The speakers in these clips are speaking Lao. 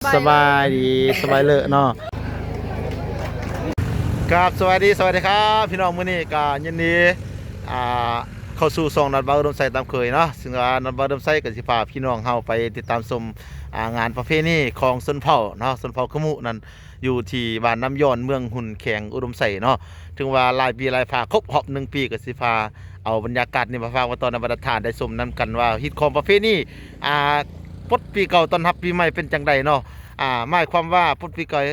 ສະບາຍດີ ສະບາຍເລີເນາະ ຄັບ ສະບາຍດີ ສະບາຍດີຄັບ ພີ່ນ້ອງ ມື້ນີ້ກໍຍິນດີ ອ່າ ເຂົ້າສູ່ຊ່ອງນັດບ່າວອຸດົມໄຊຕາມເຄີຍເນາະ ຊຶ່ງວ່ານັດບ່າວອຸດົມໄຊກໍຊິພາພີ່ນ້ອງເຮົາໄປຕິດຕາມຊົມ ອ່າ ງານປະເພນີຂອງຊົນເຜົ່າເນາະ ຊົນເຜົ່າຂະມຸນັ້ນ ຢູ່ທີ່ບ້ານນ້ຳຍ້ອນ ເມືອງຮຸນ ແຂວງອຸດົມໄຊເນາະ ເຖິງວ່າຫຼາຍປີຫຼາຍພາ ຄົບຮອບໜຶ່ງປີ ກໍຊິພາເອົາບັນຍາກາດນີ້ມາຝາກມາຕ້ອນໃຫ້ບັນດາທ່ານໄດ້ຊົມນຳກັນວ່າ ຮີດຄອງປະເພນີ ອ່າ ປົດປີເກົ່າຕ້ອນຮັບປີໃໝ່ເປັນຈັ່ງໃດເນາະ ອ່າ ໝາຍຄວາມວ່າປົດປີເກົ່າ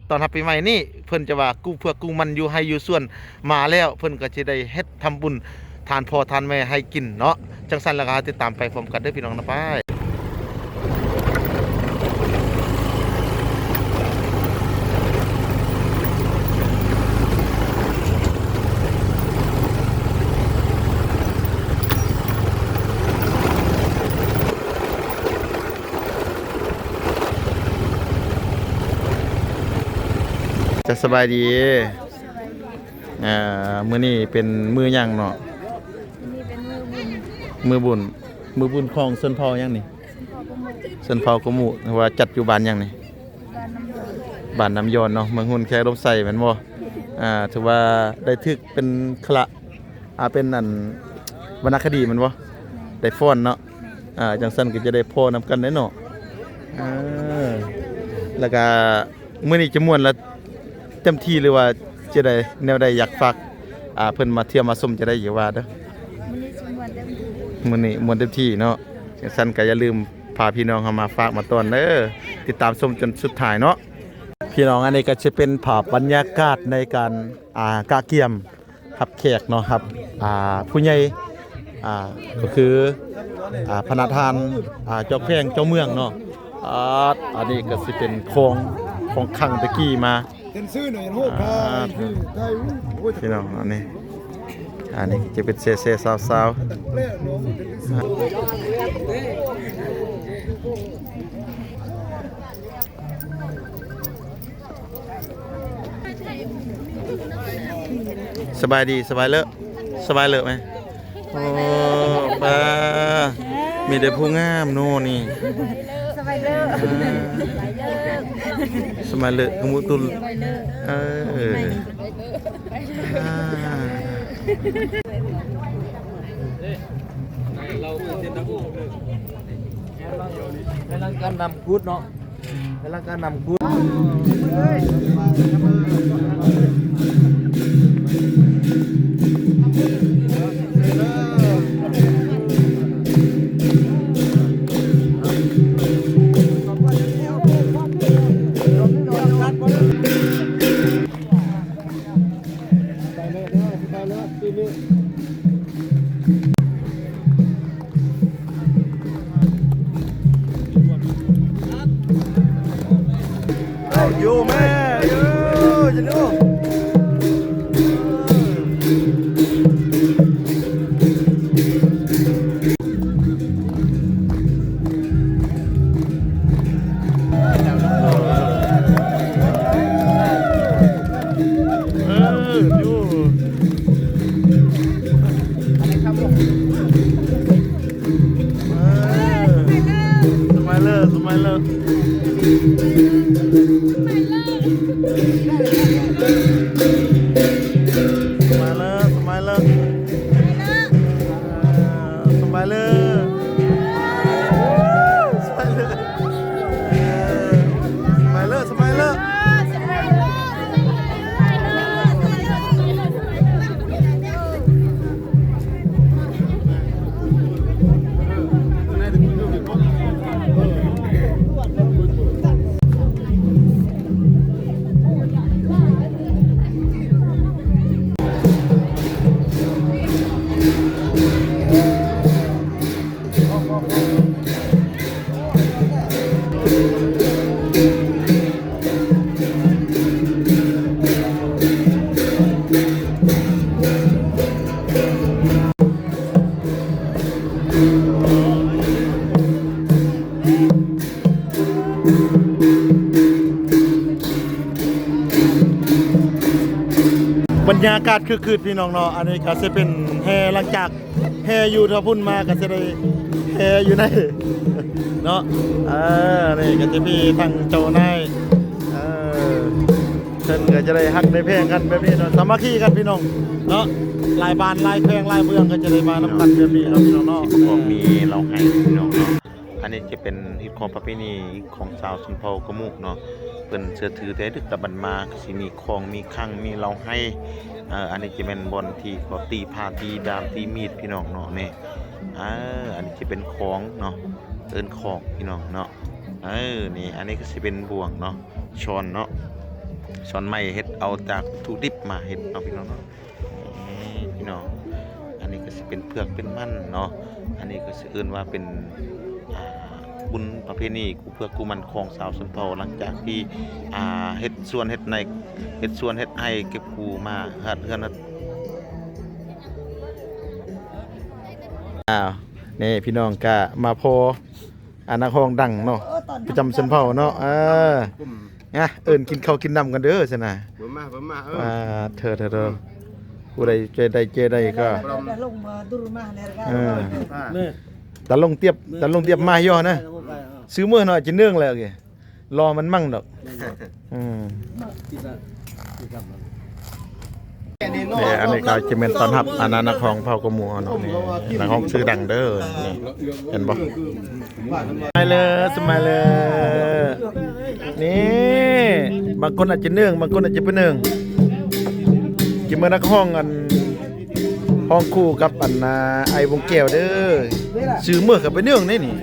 ຕ້ອນຮັບປີໃໝ່ນີ້ ເພິ່ນຈະວ່າກູ້ເຜືອກກູ້ມັນຢູ່ໄຮ່ຢູ່ສວນມາແລ້ວ ເພິ່ນກໍຈະໄດ້ເຮັດທຳບຸນທານພໍ່ທານແມ່ໃຫ້ກິນເນາະ ຈັ່ງຊັ້ນແລ້ວກໍເຮົາຕິດຕາມໄປພ້ອມກັນເດີພີ່ນ້ອງນະ ໄປ. ຈະສະບາຍດີ ສະບາຍດີ ເອີ ມື້ນີ້ເປັນມື້ຫຍັງເນາະ? ມື້ນີ້ເປັນມື້ບຸນ ມື້ບຸນ ມື້ບຸນຂອງຊົນເຜົ່າຫຍັງນີ້? ຊົນເຜົ່າກະມຸ ຊົນເຜົ່າກະມຸ ວ່າຈັດຢູ່ບ້ານຫຍັງນີ້? ບ້ານນ້ຳຍ້ອນ ບ້ານນ້ຳຍ້ອນເນາະ ເມືອງຮຸນ ແຂວງອຸດົມໄຊແມ່ນບໍ່? ແມ່ນ ອ່າ ຖືວ່າໄດ້ຖືກເປັນຄະລະ ອ່າ ເປັນອັນ ວັນນະຄະດີແມ່ນບໍ່? ແມ່ນ ໄດ້ຟ້ອນເນາະ ແມ່ນ ອ່າ ຈັ່ງຊັ້ນກໍຈະໄດ້ພໍ້ນຳກັນແດ່ເນາະ ເອີ ແລ້ວກະມື້ນີ້ຈະມ່ວນລະເຕັມທີ່ ຫຼືວ່າຈະໄດ້ແນວໃດ ຢາກຝາກ ອ່າ ເພິ່ນມາທ່ຽວມາຊົມຈະໄດ້ ຢ່າວ່າເດີ ມື້ນີ້ຊິມ່ວນເຕັມທີ່ ມື້ນີ້ມ່ວນເຕັມທີ່ເນາະ ຈັ່ງຊັ້ນກໍຢ່າລືມພາພີ່ນ້ອງເຮົາມາຝາກມາຕ້ອນເດີ ຕິດຕາມຊົມຈົນສຸດທ້າຍເນາະ ພີ່ນ້ອງ ອັນນີ້ກໍຈະເປັນພາບບັນຍາກາດໃນການ ອ່າ ກະກຽມ ຮັບແຂກເນາະ ຮັບ ອ່າ ຜູ້ໃຫຍ່ ອ່າ ກໍຄື ອ່າ ພະນະທ່ານ ອ່າ ເຈົ້າແຂວງເຈົ້າເມືອງເນາະ ອ່າ ອັນນີ້ກໍຊິເປັນຂອງ ຂອງຄັງແຕ່ກີ້ມາ ເປັນຊື່ໜ້ອຍໂຫດ ອ່າ ພີ່ນ້ອງ ອັນນີ້ ອັນນີ້ຈະເປັນແຊໆຊາວໆ ສະບາຍດີ ສະບາຍເລີ ສະບາຍເລີແມ່ ໂອ້ ປ້າ ມີແຕ່ຜູ້ງາມເນາະນີ້ ສະບາຍເລີ ອ່າ ສະບາຍເລີ ກະມຸຕຸນ ສະບາຍເລີ ເອີ ອ່າ ໃນຫຼັງການນຳກຸດເນາະ ໃນຫຼັງການນຳກຸດ ເອີ ຢູ່ ເອີ ສະໄມເລີ ສະໄມເລີ ສະໄມເລີ ສະໄມເລີ ສະໄມເລີ ສະໄມເລີ ສະໄມເລີ ສະໄມເລີ. ບັນຍາກາດຄຶກຄື້ນພີ່ນ້ອງເນາະ ອັນນີ້ກໍຊິເປັນແຫ່ ຫຼັງຈາກແຫ່ຢູ່ທາງພຸ້ນມາກໍຊິໄດ້ແຫ່ຢູ່ໃນ ເນາະ. ເອີ ນີ້ກໍຈະມີທັງເຈົ້ານາຍ ເອີ ເພິ່ນກໍຈະໄດ້ຮັກໄດ້ແພງກັນແບບນີ້ເນາະ ສາມັກຄີກັນພີ່ນ້ອງເນາະ. ຫຼາຍບ້ານຫຼາຍແຂວງຫຼາຍເມືອງກໍຈະໄດ້ມານຳກັນແບບນີ້ເນາະ ພີ່ນ້ອງເນາະ. ມີເຫຼົ້າໄຮ່ພີ່ນ້ອງເນາະ. ອັນນີ້ຈະເປັນຮີດຄອງປະເພນີຂອງຊາວຊົນເຜົ່າກະມຸເນາະ ເພິ່ນເຊື່ອຖືແຕ່ດຶກດຳບັນມາ ກໍຊິມີຄອງ ມີຄັງ ມີເຫຼົ້າໄຮ່. ເອີ ອັນນີ້ຈະແມ່ນບ່ອນທີ່ເຂົາຕີພ້າ ຕີດາບ ຕີມີດ ພີ່ນ້ອງເນາະ. ນີ້ ເອີ ອັນນີ້ຈະເປັນຂອງເນາະ ເອີ້ນຂອງ ພີ່ນ້ອງເນາະ. ເອີ ນີ້ ອັນນີ້ກໍຊິເປັນບ່ວງເນາະ ຊ້ອນເນາະ ຊ້ອນໄມ້ ເຮັດເອົາຈາກວັດຖຸດິບມາເຮັດເນາະ ພີ່ນ້ອງເນາະ. ນີ້ພີ່ນ້ອງ ອັນນີ້ກໍຊິເປັນເຜືອກເປັນມັນເນາະ. ອັນນີ້ກໍຊິເອີ້ນວ່າເປັນ ອ່າ ບຸນປະເພນີ ເຜືອກກູ່ມັນຂອງຊາວຊົນເຜົ່າ ຫຼັງຈາກທີ່ ອ່າ ເຮັດສວນເຮັດໄຮ່ ເຮັດສວນເຮັດໄຮ່ ເກັບກູ້ມາເຮັດເຮືອນ. ອ້າວ ນີ້ພີ່ນ້ອງກະມາພໍ້ ອາ ນັກຮ້ອງດັງເນາະ ປະຈຳຊົນເຜົ່າເນາະ. ເອີ ອະ ເອີ້ນກິນເຂົ້າກິນນ້ຳກັນເດີຊັ້ນນະ. ເບິ່ງມາ ເບິ່ງມາ ເອີ ອ່າ ເທີ ເທີ ເທີ ຜູ້ໃດເຈໄດ້ ເຈໄດ້ກໍ ເອີ ຕາລົງຕຽບ ຕາລົງຕຽບມາຢູ່ນະ ຊື້ມື້ເນາະ ຈະເນື່ອງແລ້ວ ລໍມັນມັ່ງດອກ. ອືມ ນີ້ ອັນນີ້ກໍຈະແມ່ນຕ້ອນຮັບ ອັນນັ້ນ ນັກຮ້ອງເຜົ່າກະມຸເຮົາເນາະ. ນີ້ ນັກຮ້ອງຊື່ດັງເດີ ນີ້ ເຫັນບໍ່? ສະມາຍເລີ ສະມາຍເລີ. ນີ້ ບາງຄົນອາດຈະເໜິງ ບາງຄົນອາດຈະບໍ່ເໜິງ. ກິນມື້ນັກຮ້ອງ ອັນ ຮ້ອງຄູ່ກັບ ອັນ ນາ ໄອ້ວົງແກ້ວເດີ. ຊື່ເມືອກັບໄປເໜິງເດ້ນີ້.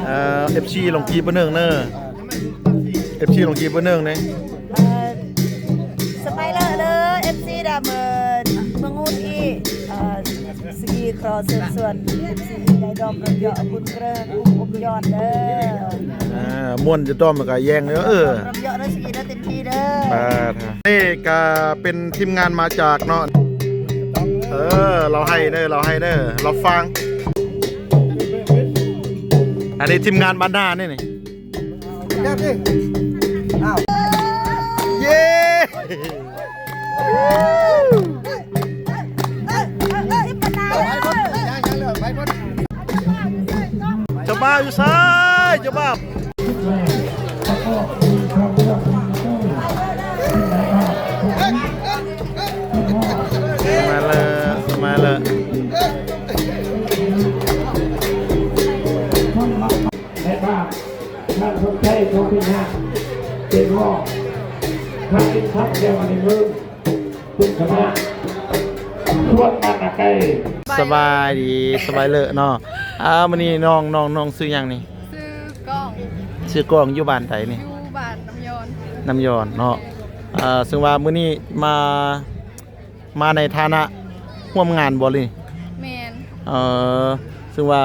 ເອີ ເອັບຊີຫຼວງພີ່ໄປເໜິງເດີ ເອັບຊີຫຼວງພີ່ໄປເໜິງເດ້. ເອີ ສະບາຍເລີເດີ ເອັບຊີດາເມີນ ເມືອງງູນອີ ເອີ ສະກີຂໍເຊີນຊວນ ເອັບຊີ ໄດ້ດອມລຳເຍາະບຸນເກຣິງ ອຸອົບຢອນເດີ. ອ່າ ມ່ວນຈະດອມ ແລ້ວກໍແຍງເດີ ເອີ ດອມລຳເຍາະເດີ ສະກີເດີ ເຕັມທີ່ເດີ. ບາດ ນີ້ກໍເປັນທີມງານມາຈາກເນາະ ເອີ ລາວໄຮ່ເດີ ລາວໄຮ່ເດີ ລາວຟາງ. ອັນນີ້ທີມງານບ້ານນານີ້ ນີ້. ເຢ້ ເຈົ້າບ່າວຢູ່ໃສ ເຈົ້າບ່າວ? ສະມາຍເລີ ສະມາຍເລີ. ໃນພາບ ທ່ານສົມໄຊ ທອງພິນຫາ ເປັນຮອງ ທ່ານອິນຄຳ ແກ້ວມະນີເມືອງ ເປັນຄະນະ ຊວນມານາໄກ. ສະບາຍດີ ສະບາຍເລີເນາະ. ອ່າ ມື້ນີ້ນ້ອງ ນ້ອງ ນ້ອງຊື່ຫຍັງນີ້? ຊື່ກ້ອງ. ຊື່ກ້ອງ ຢູ່ບ້ານໃດນີ້? ຢູ່ບ້ານນ້ຳຢອນ. ນ້ຳຢອນເນາະ. ເອີ ເຊິ່ງວ່າມື້ນີ້ມາ ມາໃນຖານະຮ່ວມງານບໍ່ ຫຼື? ແມ່ນ. ເອີ ເຊິ່ງວ່າ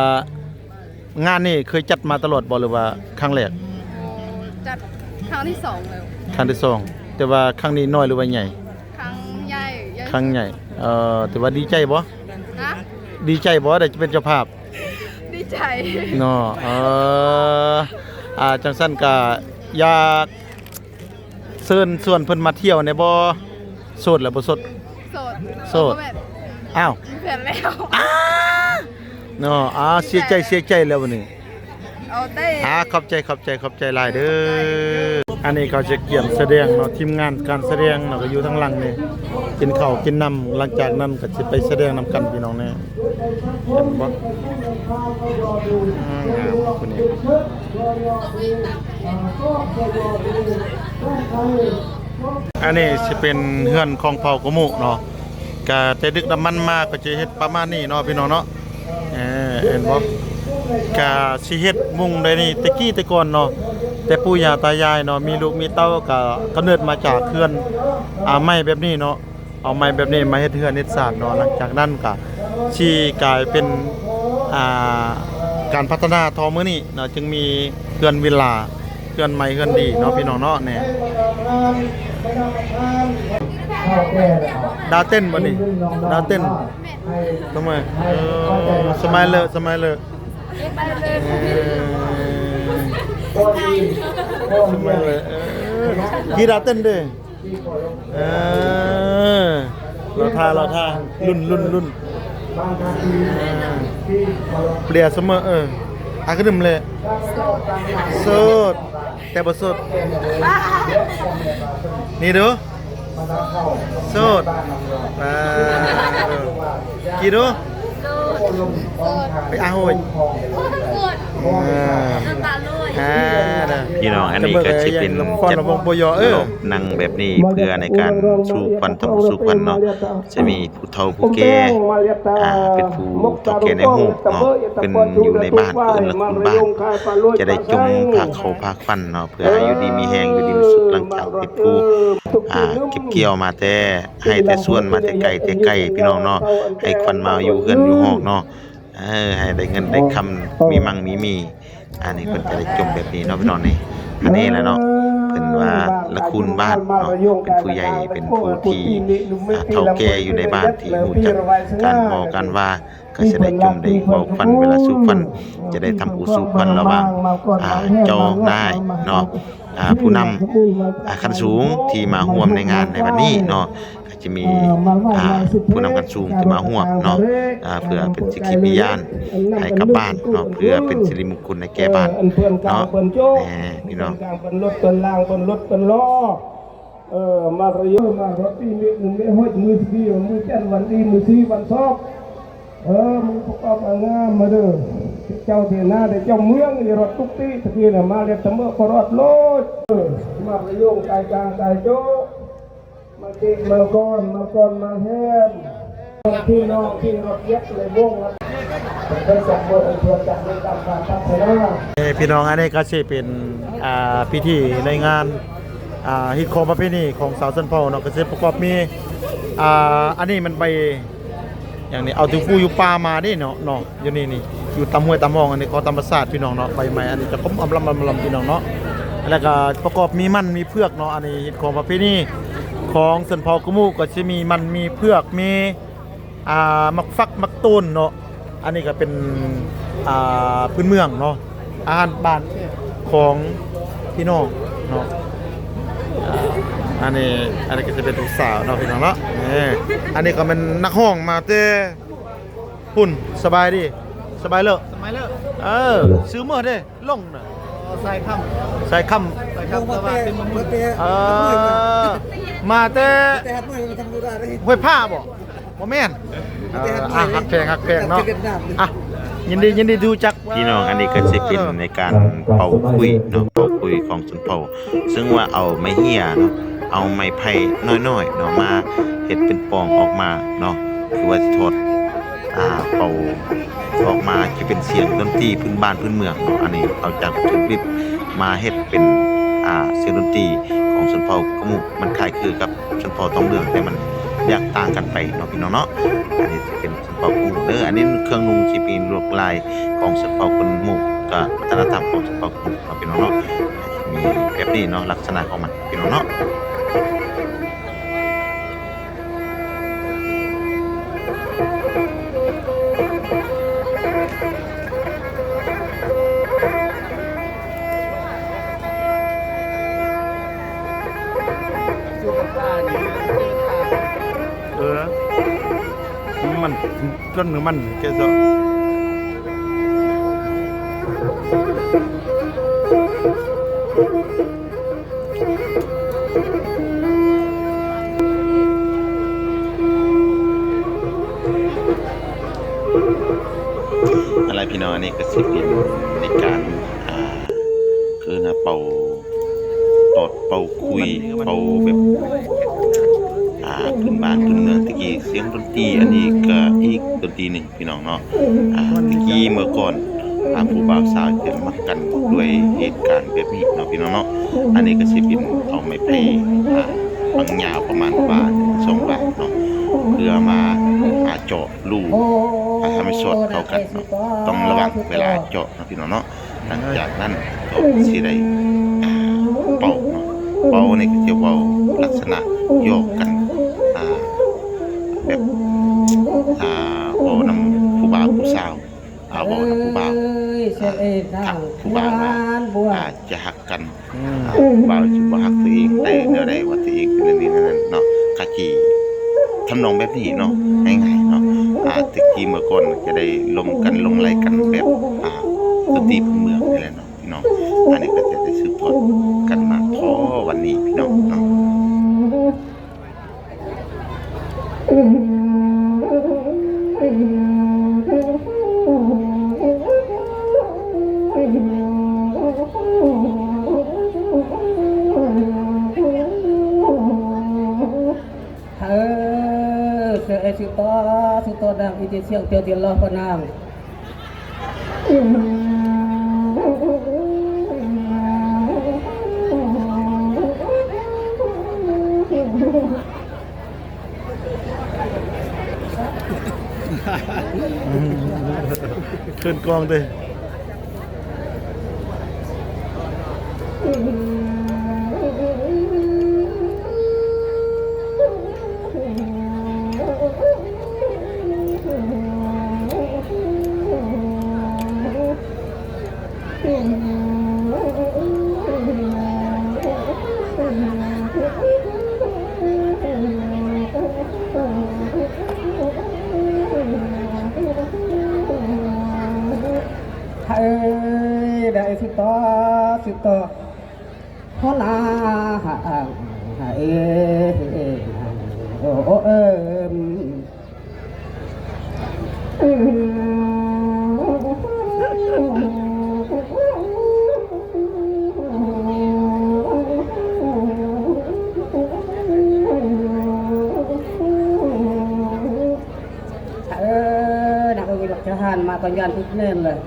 ງານນີ້ເຄີຍຈັດມາຕະຫຼອດບໍ່ ຫຼືວ່າຄັ້ງແລກ? ໂອ້ ຈັດຄັ້ງທີສອງແລ້ວ. ຄັ້ງທີສອງ ແຕ່ວ່າຄັ້ງນີ້ນ້ອຍ ຫຼືວ່າໃຫຍ່? ຄັ້ງໃຫຍ່ ໃຫຍ່ ຄັ້ງໃຫຍ່. ເອີ ຖືວ່າດີໃຈບໍ່? ຮະ? ດີໃຈບໍ່ ໄດ້ເປັນເຈົ້າພາບ? ດີໃຈເນາະ. ເອີ ອ່າ ຈັ່ງຊັ້ນກະຢາກ ເຊີນຊວນເພິ່ນມາທ່ຽວແດ່ບໍ່? ໂສດແລ້ວບໍ່? ໂສດ ໂສດ. ອ້າວ ມີແຟນແລ້ວ. ອ້າ ເນາະ. ອ້າ ເສຍໃຈ ເສຍໃຈແລ້ວບັດນີ້. ເອົາແຕ່ ອ່າ ຂອບໃຈ ຂອບໃຈ ຂອບໃຈຫຼາຍເດີ. ອັນນີ້ເຂົາຈະກຽມສະແດງເນາະ ທີມງານການສະແດງເນາະ ກໍຢູ່ທາງຫຼັງນີ້ ກິນເຂົ້າກິນນ້ຳ ຫຼັງຈາກນັ້ນກໍຊິໄປສະແດງນຳກັນ ພີ່ນ້ອງແນ່. ເຫັນບໍ່? ອ່າ ງາມຄົນນີ້. ອັນນີ້ຊິເປັນເຮືອນຂອງເຜົ່າກະມຸເນາະ. ກະແຕ່ດຶກດຳບັນມາກໍຈະເຮັດປະມານນີ້ເນາະ ພີ່ນ້ອງເນາະ. ເອີ ເຫັນບໍ່? ກະຊິເຮັດມຸງໄດ້ນີ້ ແຕ່ກີ້ແຕ່ກ່ອນເນາະ ແຕ່ປູ່ຍ່າຕາຍາຍເນາະ ມີລູກມີເຕົ້າ ກະກຳເນີດມາຈາກເຮືອນ ອ່າ ໄມ້ແບບນີ້ເນາະ. ເອົາໄມ້ແບບນີ້ມາເຮັດເຮືອນເຮັດຊານເນາະ. ຫຼັງຈາກນັ້ນກະຊິກາຍເປັນ ອ່າ ການພັດທະນາທໍ່ມື້ນີ້ເນາະ ຈຶ່ງມີເຮືອນວິລາ ເຮືອນໃໝ່ເຮືອນດີເນາະ ພີ່ນ້ອງເນາະ. ແນ່ ດາວເຕັ້ນບໍ່ນີ້? ດາວເຕັ້ນ. ສະມາຍ ເອີ ສະມາຍເລີ ສະມາຍເລີ ສະມາຍເລີ. ເອີ ກີດາເຕັ້ນເດີ. ເອີ ລໍຖ້າ ລໍຖ້າ ລຸ້ນ ລຸ້ນ ລຸ້ນ. ເອີ ເປຍສະເໝີ ເອີ. ຫາກະດື່ມແຫຼະ. ໂສດ ແຕ່ບໍ່ສົດ. ນີ້ດູ ໂສດ. ອ່າ ກີ່ດູ ໄປອາໂຫຍ. ອ່າ ອ່າ ພີ່ນ້ອງ ອັນນີ້ກະຊິເປັນຈັດ ເອີ ນັ່ງແບບນີ້ເພື່ອໃນການສູບຄວັນ ທຳບຸນສູບຄວັນເນາະ. ຈະມີຜູ້ເຖົ້າຜູ້ແກ່ ອ່າ ເປັນຜູ້ເຖົ້າແກ່ໃນຮູບເນາະ ເປັນຢູ່ໃນບ້ານ ເອີ້ນລະຄຸນບ້ານ ຈະໄດ້ຈົ່ມພາເຂົ້າພາຄວັນເນາະ ເພື່ອໃຫ້ຢູ່ດີມີແຮງ ຢູ່ດີມີສຸກ ຫຼັງຈາກເກັບກູ້ ອ່າ ເກັບກ່ຽວມາແຕ່ໄຮ່ແຕ່ສວນ ມາແຕ່ໄກແຕ່ໄກ ພີ່ນ້ອງເນາະ ໃຫ້ຄວັນມາຢູ່ເຮືອນຢູ່ຫອກເນາະ. ເອີ ໃຫ້ໄດ້ເງິນໄດ້ຄຳ ມີມັ່ງມີມີ. ອັນນີ້ເພິ່ນຈະໄດ້ຈົ່ມແບບນີ້ເນາະ ພີ່ນ້ອງນີ້. ອັນນີ້ແຫຼະເນາະ ເພິ່ນວ່າລະຄູນບ້ານເນາະ ເປັນຜູ້ໃຫຍ່ ເປັນຜູ້ທີ່ ອ່າ ເຖົ້າແກ່ຢູ່ໃນບ້ານ ທີ່ຮູ້ຈັກການເວົ້າການວ່າ ກະຊິໄດ້ຈົ່ມໄດ້ເວົ້າຄວັນ ເວລາສູບຄວັນ ຈະໄດ້ທຳອຸສູບຄວັນລະຫວ່າງ ອ່າ ເຈົ້ານາຍເນາະ ອ່າ ຜູ້ນຳ ອ່າ ຂັ້ນສູງທີ່ມາຮ່ວມໃນງານໃນວັນນີ້ເນາະ. ຈະມີ ອ່າ ຜູ້ນຳຂັ້ນສູງທີ່ມາຮ່ວມເນາະ ອ່າ ເພື່ອເປັນສັກຂີພະຍານໃຫ້ກັບບ້ານເນາະ ເພື່ອເປັນສິລິມຸງຄຸນໃຫ້ແກ່ບ້ານເນາະ. ແນ່ ພີ່ນ້ອງ ເພິ່ນລົດເພິ່ນລາງ ເພິ່ນລົດເພິ່ນລໍ້ ເອີ ມາກະໂຍ ມາຮອດປີ ມື້ອື່ນ ມື້ໂຮດ ມື້ສະບີ ມື້ຈັນ ວັນດີ ມື້ສີ ວັນຊອບ ເອີ ມື້ປະກອບງາມມາເດີ ເຈົ້າເທນາໄດ້ເຈົ້າເມືອງ ຢ່າຮອດຕຸກຕິ ຕະກີ້ນະ ມາເລັດຕະເມີະ ບໍ່ຮອດໂລດ ເອີ ມາກະໂຍ ກາຍກາງ ກາຍໂຈ ມາເກະມາກອນ ມາກອນມາແຮມ ພີ່ນ້ອງທີ່ຮັກແຍກໃນວົງ ເອີ ພີ່ນ້ອງ ອັນນີ້ກໍຊິເປັນ ອ່າ ພິທີໃນງານ ອ່າ ຮີດຄອງປະເພນີຂອງຊາວຊົນເຜົ່າເນາະ ກໍຊິປະກອບມີ ອ່າ ອັນນີ້ມັນໃບ ຢ່າງນີ້ ເອົາຢູ່ປູຢູ່ປ່າມາເດ້ເນາະ ເນາະ ຢູ່ນີ້ນີ້ ຢູ່ຕາມຫ້ວຍຕາມຮ່ອງ ອັນນີ້ຂອງທຳມະຊາດ ພີ່ນ້ອງເນາະ. ໃບໄມ້ອັນນີ້ຈະຂົມອຳລຳອຳລຳ ພີ່ນ້ອງເນາະ. ແລ້ວກະປະກອບມີມັນມີເຜືອກເນາະ ອັນນີ້ເຮັດຂອງປະເພນີຂອງຊົນເຜົ່າກະໝູ່ ກໍຊິມີມັນມີເຜືອກ ມີ ອ່າ ໝາກຝັກໝາກໂຕນເນາະ. ອັນນີ້ກໍເປັນ ອ່າ ພື້ນເມືອງເນາະ ອາຫານບ້ານຂອງພີ່ນ້ອງເນາະ. ອ່າ ອັນນີ້ ອັນນີ້ກໍຈະເປັນລູກສາວເນາະ ພີ່ນ້ອງເນາະ. ນີ້ ອັນນີ້ກໍແມ່ນນັກຮ້ອງມາແຕ່ພຸ້ນ. ສະບາຍດີ ສະບາຍເລີ ສະບາຍເລີ ເອີ ຊື່ເມີເດ້ ລົງນະ ສາຍຄຳ ສາຍຄຳ ສາຍຄຳ ແຕ່ວ່າເປັນມະມຸນ ເອີ ມາແຕ່ ແຕ່ຫາດນ້ອຍ ມັນທຳມະດາເດ້ ຫ້ວຍຜາບໍ່? ບໍ່ແມ່ນ ເອີ ອ່ະ ຮັກແພງ ຮັກແພງເນາະ. ອ່ະ ຍິນດີ ຍິນດີທີ່ຮູ້ຈັກ ພີ່ນ້ອງ. ອັນນີ້ກໍຊິເປັນໃນການເປົ່າຂຸຍເນາະ ເປົ່າຂຸຍຂອງຊົນເຜົ່າ ເຊິ່ງວ່າເອົາໄມ້ເຫື່ອເນາະ ເອົາໄມ້ໄຜ່ນ້ອຍໆເນາະ ມາເຮັດເປັນປ່ອງອອກມາເນາະ ຄືວ່າຊິຖອດ ອ່າ ເປົ່າອອກມາ ຈະເປັນສຽງດົນຕີພື້ນບ້ານພື້ນເມືອງເນາະ. ອັນນີ້ເອົາຈາກວັດຖຸດິບມາເຮັດເປັນ ອ່າ ສຽງດົນຕີຂອງຊົນເຜົ່າກະໝູ່ ມັນຄ້າຍຄືກັບ ຊົນເຜົ່າຕອງເຫຼືອງ ແຕ່ມັນແຕກຕ່າງກັນໄປເນາະ ພີ່ນ້ອງເນາະ. ອັນນີ້ຈະເປັນຊົນເຜົ່າກະໝູ່ເດີ. ອັນນີ້ເຄື່ອງນຸ່ງທີ່ມີລວດລາຍຂອງຊົນເຜົ່າກະໝູ່ ກະວັດທະນະທຳຂອງຊົນເຜົ່າກະໝູ່ເນາະ ພີ່ນ້ອງເນາະ. ມີແບບນີ້ເນາະ ລັກສະນະຂອງມັນ ພີ່ນ້ອງເນາະ. ເອີ ມັນ ຕົ້ນມັນແກ່ຊະ. ເອົາລະ ພີ່ນ້ອງ ອັນນີ້ກໍຊິເປັນໃນການ ອ່າ ເອີ້ນວ່າເປົ່າຕອດເປົ່າຂຸຍ ເປົ່າແບບ ອ່າ ພື້ນບ້ານພື້ນເມືອງແຕ່ກີ້ ສຽງດົນຕີ ອັນນີ້ກໍອີກດົນຕີໜຶ່ງ ພີ່ນ້ອງເນາະ. ອ່າ ແຕ່ກີ້ເມື່ອກ່ອນ ອ່າ ຜູ້ບ່າວສາວຈະມັກກັນດ້ວຍເຫດການແບບນີ້ເນາະ ພີ່ນ້ອງເນາະ. ອັນນີ້ກໍຊິເປັນເອົາໄມ້ໄຜ່ ອ່າ ບາງຍາວປະມານວາໜຶ່ງສອງວາເນາະ ເພື່ອມາ ອ່າ ເຈາະຮູ ອ່າ ທຳໃຫ້ສອດເຂົ້າກັນເນາະ. ຕ້ອງລະວັງເວລາເຈາະເນາະ ພີ່ນ້ອງເນາະ. ຫຼັງຈາກນັ້ນກໍຊິໄດ້ ອ່າ ເປົ່າເນາະ ເປົ່ານີ້ກໍຈະເວົ້າລັກສະນະຫຍອກກັນ ອ່າ ແບບ ອ່າ ເວົ້ານຳຜູ້ບ່າວຜູ້ສາວ ອ່າ ເວົ້ານຳຜູ້ບ່າວ ອ່າ ທັກຜູ້ບ່າວວ່າ ອ່າ ຈະຮັກກັນ ອ່າ ຜູ້ບ່າວຊິບໍ່ຮັກຕົວເອງໄດ້ແນວໃດ ວ່າຕົວເອງເປັນອັນນີ້ອັນນັ້ນເນາະ ກະຊິທຳນອງແບບນີ້ເນາະ ງ່າຍໆເນາະ. ອ່າ ແຕ່ກີ້ເມື່ອກ່ອນຈະໄດ້ລົມກັນຫຼົງໄຫຼກັນແບບ ອ່າ ດົນຕີພື້ນເມືອງນີ້ແຫຼະເນາະພີ່ນ້ອງ. ອັນນີ້ກໍຈະໄດ້ສືບທອດກັນມາເທາະວັນນີ້ພີ່ນ້ອງເນາະ. ເອີ ເສືອເອຊິໂຕ ຊິໂຕນາງ ອີເຕຊຽງ ເຕີຕິລອປະນາງ. ເຂີນກອງເດ້. ເອີຍ ໄດ້ສືບຕໍ່ ສືບຕໍ່ ຫົວໜ້າ ເອີ ໂອ ເອີ ເອີ ນັກເອີຍ ບັກທະຫານມາກໍຢ້ານຕິດແໜ້ນເລີຍ.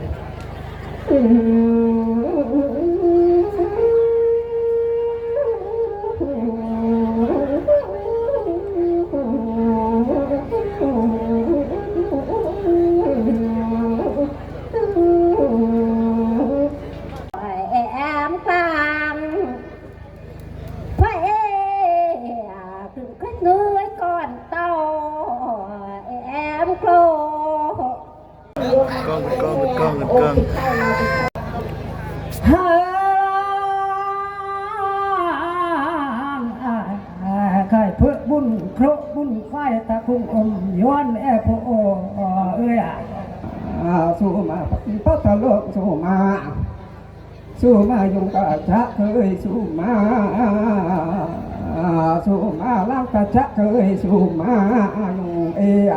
ແອມກາງ ພະເອກ ຂຶ້ນເງີຍກ່ອນເຕົ້າ ແອມໂກ ກ້ອງ ກ້ອງ ກ້ອງ ກ້ອງ ເຮີ ໄຂ່ເພີກບຸນໂຄຣະບຸນໄຟຕະກຸງອົມຍວນແອໂພໂອ ເອີຍ ອ່າ ສູ່ມາ ປະທະໂລກ ສູ່ມາ ສູ່ມາ ຍຸງກະຈະເຄີຍສູ່ມາ ສູ່ມາ ລາງກະຈະເຄີຍສູ່ມາ ຍຸງເອຍ.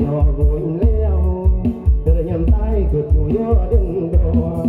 ນອກໂດນແລ້ວ ເກີດຍາມຕາຍ ເກີດຢູ່ຢູ່ເດີນດອນ.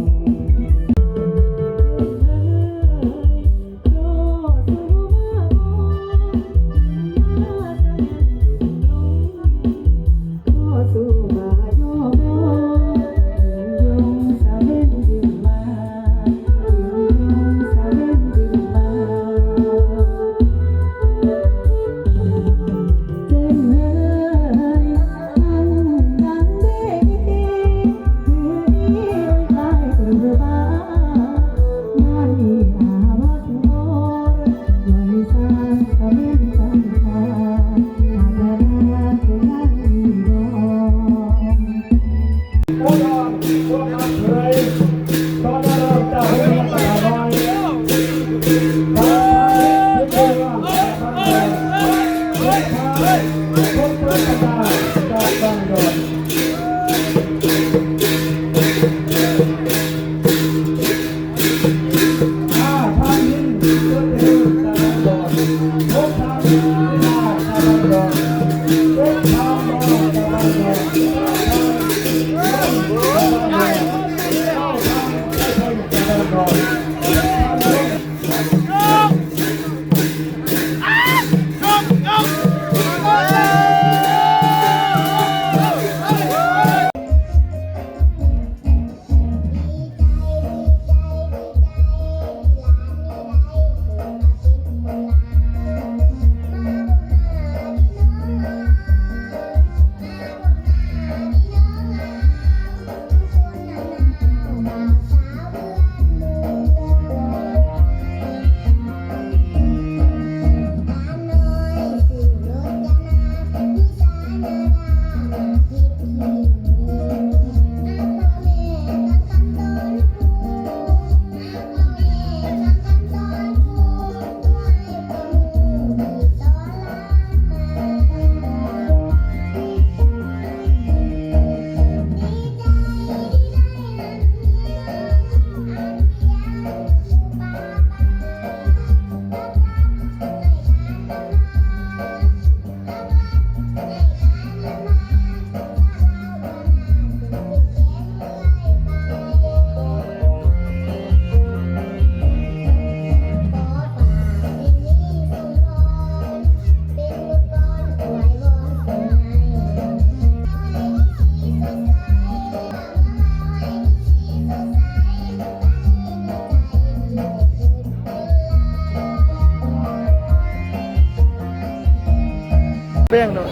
ແປ້ງເນາະ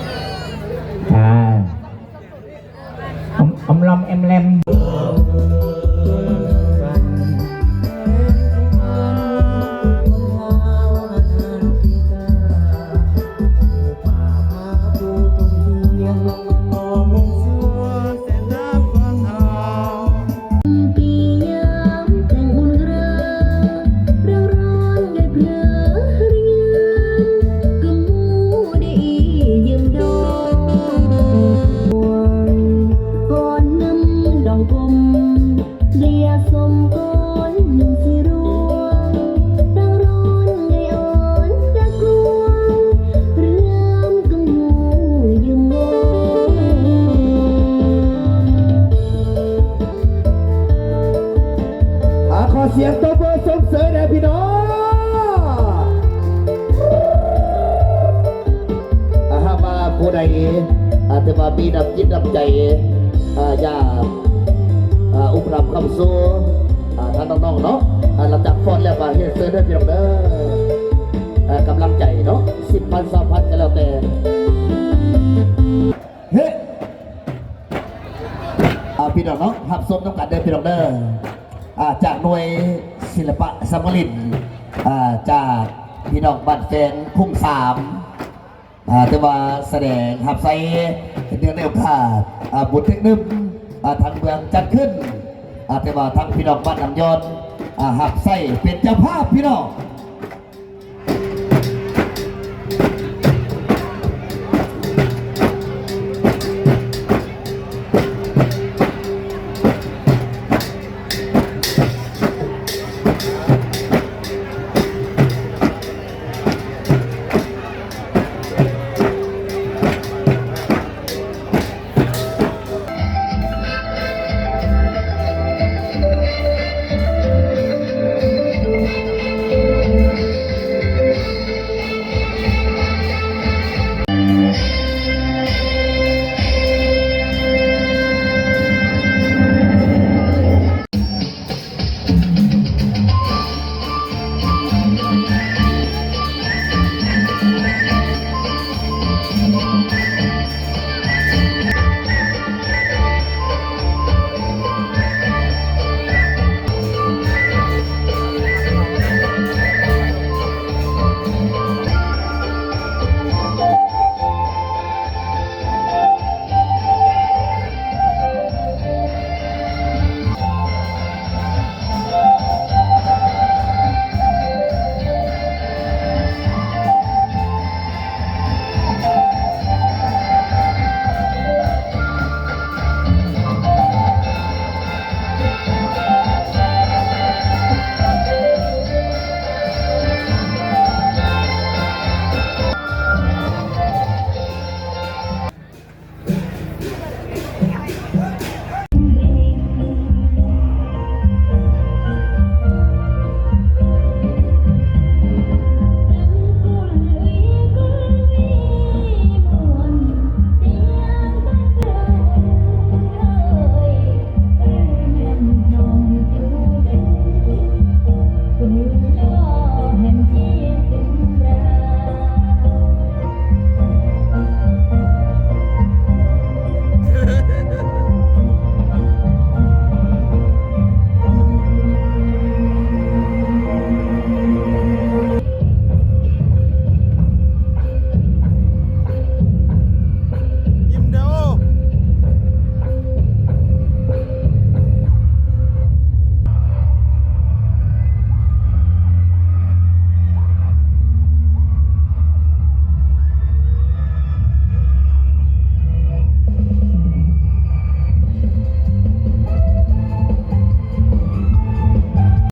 ອ່າ ອຳ ອຳລຳແອມແລມ. ອ່າ ຂໍສຽງຕົບມືຊົມເຊີຍແດ່ພີ່ນ້ອງ. ອ່າ ຫາກວ່າຜູ້ໃດ ອ່າ ທີ່ວ່າມີນ້ຳຈິດນ້ຳໃຈ ອ່າ ຢາກ ອ່າ ອຸປະຖຳຄ້ຳຊູ ອ່າ ທາງນ້ອງໆເນາະ ອ່າ ຫຼັງຈາກຟ້ອນແລ້ວກໍຮຽນເຊີນເດີພີ່ນ້ອງເດີ ອ່າ ກຳລັງໃຈເນາະ ສິບພັນ ຊາວພັນ ກໍແລ້ວແຕ່ ເຮ ອ່າ ພີ່ນ້ອງເນາະ ຮັບຊົມນຳກັນເດີພີ່ນ້ອງເດີ ອ່າ ຈາກໜ່ວຍສິລະປະສຳມະລິນ ອ່າ ຈາກພີ່ນ້ອງບ້ານແຟງຄຸ້ມສາມ ອ່າ ຖືວ່າສະແດງຮັບໃຊ້ເນື່ອງໃນໂອກາດ ອ່າ ບຸນເຕັກໜຶ່ມ ອ່າ ທາງເມືອງຈັດຂຶ້ນ ອ່າ ແຕ່ວ່າທາງພີ່ນ້ອງບ້ານນ້ຳຍ້ອນ ອ່າ ຮັບໃຊ້ເປັນເຈົ້າພາບພີ່ນ້ອງ